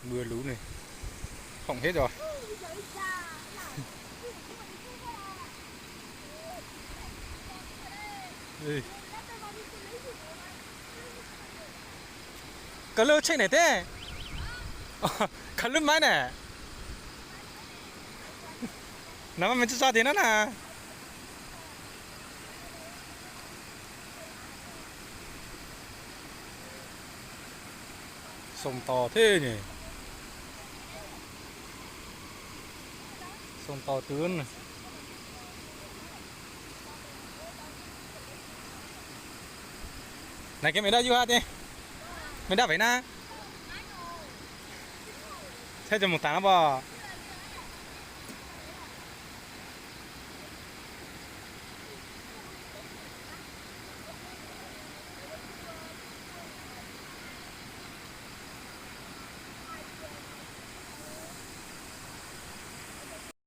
Mưa lũ này, hỏng hết rồi. Koj lub tsheb này thế? Koj lub máy này. Nó mà mình cho thì nó là sông to thế nhỉ? Sông to tướng này. Nais kev mej dab yug ha ti, mej dab vem na? Thaib cov mus tas no pom.